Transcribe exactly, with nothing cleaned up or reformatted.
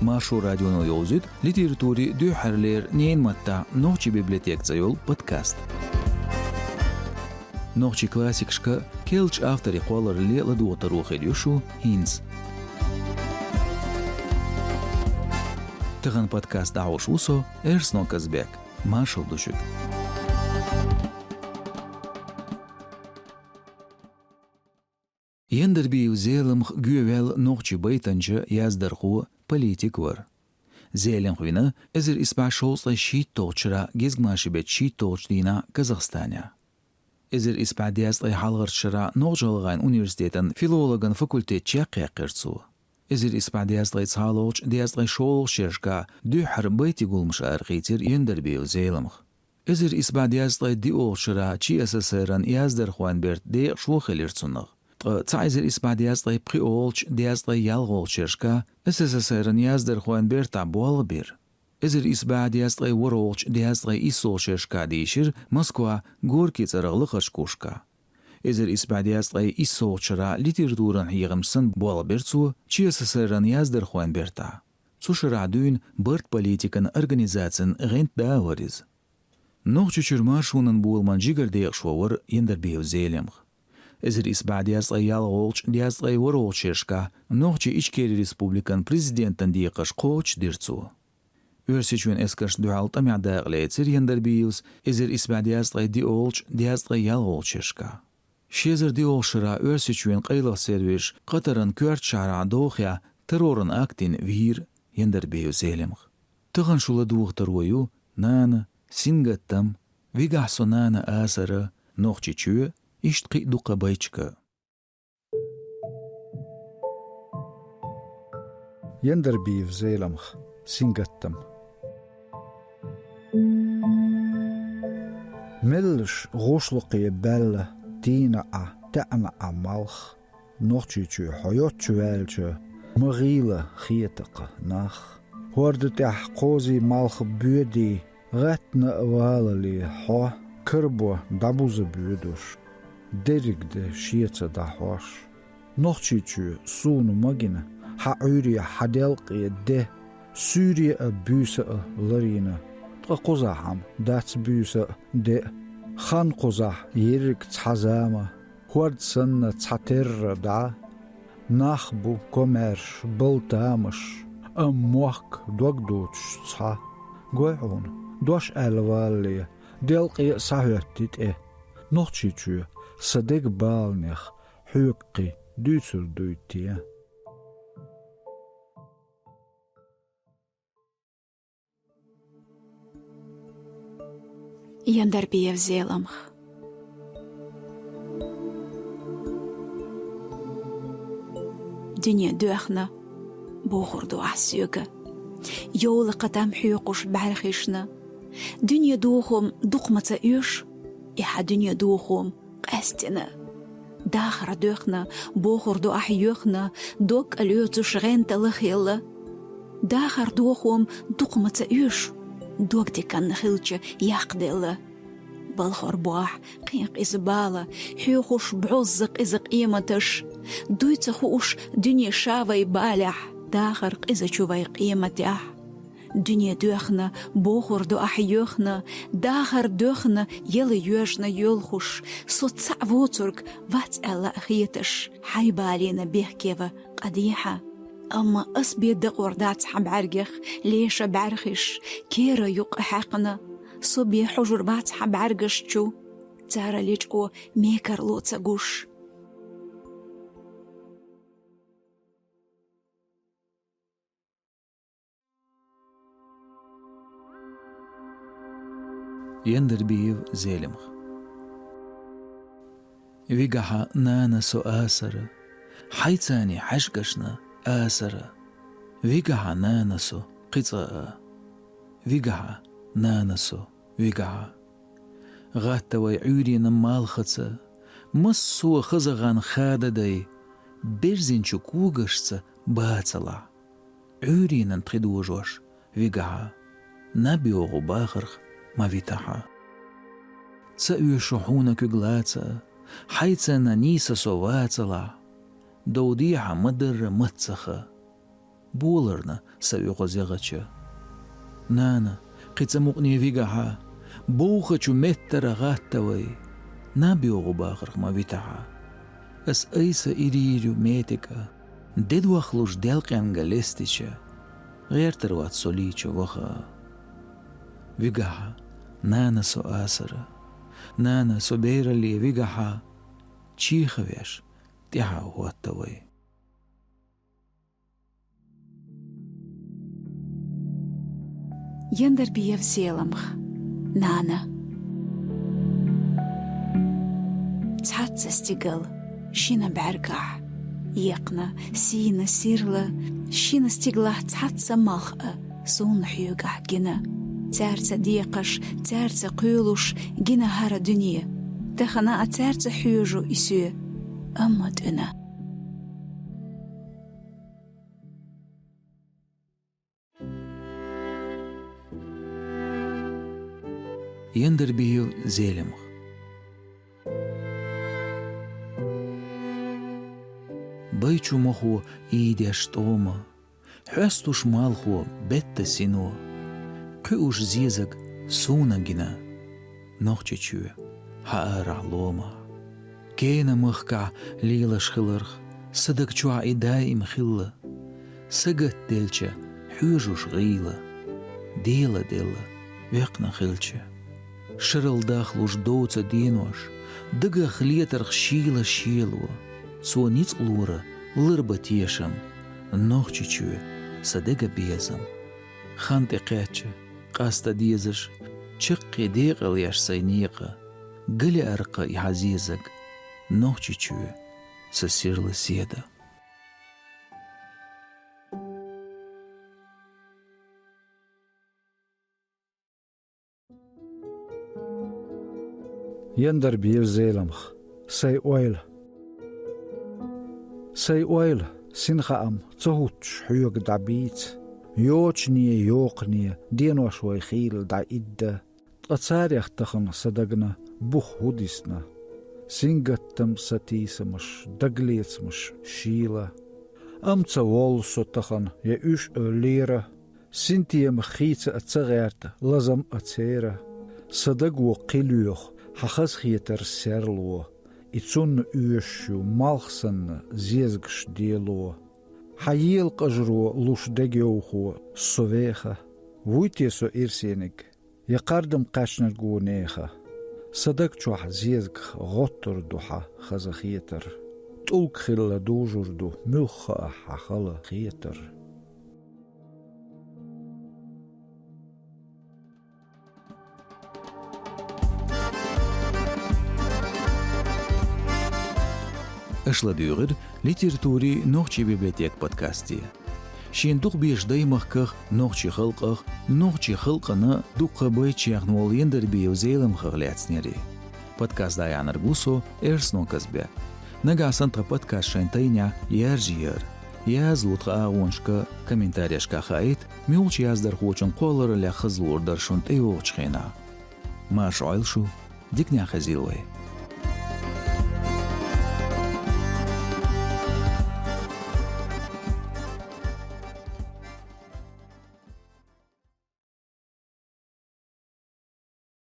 Маршо радионо йовзуьйту литературин дуьххьарлера ненан маттахь «Нохчийн библиотека» цӀе йолу подкаст. Нохчийн классикашка, керлачу авторийн кхолларалле ладугӀу таро хир ю шу хӀинца. Тахана подкаст дӀахьош ву со, Эрсно Казбек. Маршалла ду шуьга. Яндарбиев Зеламха гоьваьлла нохчийн байтанча, яздархо, политик вара. Зеламха вина эзар исс бӀе шовзткъе шийтталгӀачу шарахь гезгмашин беттан шийтталгӀачу дийнахь Казахстанехь. Эзар исс бӀе дезткъе хьалхарчу шарахь Нохч-ГӀалгӀайн университетан филологан факультет чекхъяьккхира цо. Эзар исс бӀе дезткъе цхьалгӀачу, дезткъе шолгӀачу шерашкахь дуьххьара байтийн гуламаш арахийцира Яндарбиев Зеламха. Эзар исс бӀе дезткъе диъолгӀачу шарахь Ч С С Р-ан яздархойн бертан декъашхо хилира цунах. Ткъа цхьа эзар исс бӀе дезткъе пхиолгӀачу, дезткъе ялхолгӀачу шерашкахь С С С Р-ан яздархойн бертахь болх бира. Эзар исс бӀе дезткъе ворхӀолгӀачу, дезткъе иссолгӀачу шерашкахь дийшира Москвахь Горькийн цӀарах лакхарчу курсехь. Эзар исс бӀе дезткъе иссолгӀачу шарахь литературан хьехамча санна болх бира цо Ч С С Р-ан яздархойн бертахь. Цу шарахь дуьйна барт-политикан организацин гӀентан да а вара иза. Нохчийчуьра маршонан боламан жигара декъашхо вара Яндарбиев Зеламха. Эзар исс бӀе дезткъе ялхолгӀачу, дезткъе ворхӀолгӀачу шерашкахь Нохчийн Ичкери Республикан президентан декхарш кхочушдира цо. Оьрсийчоьнан эскаршна дуьхьал тӀамехь дакъа лецира Яндарбиевс эзар исс бӀе дезткъе диъолгӀачу, дезткъе ялхолгӀачу шерашкахь. Ши эзар диъолгӀачу шарахь Оьрсийчоьнан къайлаха сервисаш Катаран коьртачу шахьарахь дохахь терроран акт дина вийра Яндарбиев Зеламха. Тахана шу ладугӀу таро ю «Нана, сингаттам, вигахь со, нана, асара, Нохчийчоь», иштта кхин а дуккха а байташка. Яндарбиев Зеламха, «Сингаттам». Меллаша гӀошлакхе баьлла дийнахь а, таьӀна а малх, Нохчийчоь хьо йоццуш ваьлча, ма гӀийла хета-кх нах. ХӀорда тӀехь кхозий, малх боьдий, гӀаьттина а валале хьо, карабо дӀабуза боьдуш, дерриг де шеца дӀахьош. Нохчийчоь, суна магийна хьан Ӏуьйре, хьан делкъе де, суьйре а, буьйса а ларийна, ткъа кхузахь-м дац буьйса а, де а. Хан кхузахь ерриг цхьа зама, хӀорда санна цхьатерра дӀа. Нах бу комаьрша, бала тамаш, амма мохк дог доцуш цхьа. Гой хьуна, дош аьлла валале, делкъе а схьахӀоьттий тӀе. Нохчийчоь, сан дега баланех хьоьга кхин дуьйцур дуй те? Яндарбиев Зеламха. Дуьне доьхна, бохур ду ахь соьга. Йовла кхатам хьоькхуш бӀаьрхишна. Дуьне духу-м дукха ма ца оьшу, и хьан дуьне духу-м къаьстина. Дахар доьхна, бохур ду ахь йоьхна, дог а лоьцуш гӀентан лахъелла. Дахар духу-м дукха ма ца оьшу, дог диканна хилча яккхаделла. Балхор бу ахь кхин къиза бала, хьоьхуш бӀозза къиза къематаш. Дуй ца хууш дуьне ша вай балехь, дахар къиза чу вай къематехь. Дуьне доьхна, бохур ду ахь йоьхна, дахар доьхна, яла йоьжна йоьлхуш, со цхьаъ воцург вац аьлла а хеташ, хьайн балийна бехке ва къа дехьа. Амма ас бен дакъор дац хьан бӀаьргех леша бӀаьрхиш, кера юккъе хьаькхна. Со бен хьожур бац хьан бӀаьргаш чу, цара лечкъо мекарло ца гуш. Яндарбиев Зелимха. Вигахьа, нана, со асара, хьайцани хьаьжкӀашна асара. Вигахьа, нана, со кхин цкъа а. Вигахьа, нана, со, вигахьа. ГӀатта вай Ӏуьйренан малхаца, массо а хаза гӀан хада дай, берзинчу когашца бацалахь. Ӏуьйренан тхи дожош вигахьа, наб йогӀу бахарх ма витахьа. Ца оьшу хьуна куьг лаца а, хьайцанна нийса со вацалахь, довдехьа ма-дарра маццаха. боларна са оьгӀаз ягӀача. Нана, кхин ца мукъане вигахьа, бовхачу меттара гӀатта вай, наб йогӀу бахарх ма витахьа. Ас айса ирийрю метика, дедохлуш делкъенга лестича, гӀертар вац со лийча ваха. Вигахьа, нана, со асара, нана, со бералле вигахьа, чехавеш, тӀехьа хӀотта вай. Яндарбиев Зеламха. Нана. Цхьацца стигал шина бӀаьргахь екхна, сийна сирла, шина стигалахь цхьацца малх а суна хьоьгахь гина. Цаьрца декхаш, цаьрца кхоьлуш гина хӀара дуьне. Тахана а цаьрца хьоьжу и соь, амма тӀуьна. Яндарбиев Зеламха. Байчу мохо ийдеш тӀома, хьоьстуш малхо бетта сино, кхуьуш зезаг суна гина, Нохчийчоь хьаарахь лома. Кена махкахь лелаш хиларх, са даг чохь и даим хилла. Сагатделча, хьоьжуш гӀийла, Дела делла, векхна хилча. Шарал дахлуш доцу денош, дагах летарх шийла шело, цо ницкъ лора ларба тешам, Нохчийчоь са дега безам. Хан тӀе кхаьчча, къаста дезаш, чаккхе декъал еш сайн некъа, галеара-кха и хьан зезаг, Нохчийчоь са сирла седа. Яндарбиев Зеламха. Сайн ойла. Сайн ойла, синхаам ца хӀуттуш хьоьга дӀабийца, йочане, йокхане денош вай хийла дӀаидда, ткъа царех тахана сан дагна бух хӀу дисна. Сингаттам, сатийсамаш, дагалецамаш шийла. Амма ца воллу со тахана я уьш а лера, синтемах хийца а ца гӀерта лазам а церан. Сан даго кхин лоьху хьан хазахетар серло, и цунна оьшуш ю малх санна зезагаш дело. Хьан елакъажаро луш дегайовхо со веха, вуй те со ирсениг, я кхардам кхаьчнарг ву нехан. Сан даг чохь зезагах гӀоттур ду хьан хазахетар. ТӀулг хилла дужур ду муьлхха а хьан хала хетар. Аша ладуьйгӀира литературин нохчийн библиотекан подкасте. Шен дукхабезачу даймахках, нохчийн халкъах, нохчийн халкъана дуккха а байча яьхна волу Яндарбиев Зеламхах лаьцнера. Подкаст дӀаяьхьнарг ву со, Эрсно Казбек. Нагахь санна тхан подкаст шайн тайнехь яржа яра. Язло тхан агӀонашка, комментарийшка хаийта, муьлххачу яздархочун кхоллараллех хаза луур дара шуна тӀейогӀучу хенахь. Марша Ӏойла шу, диканехь хезийла вай.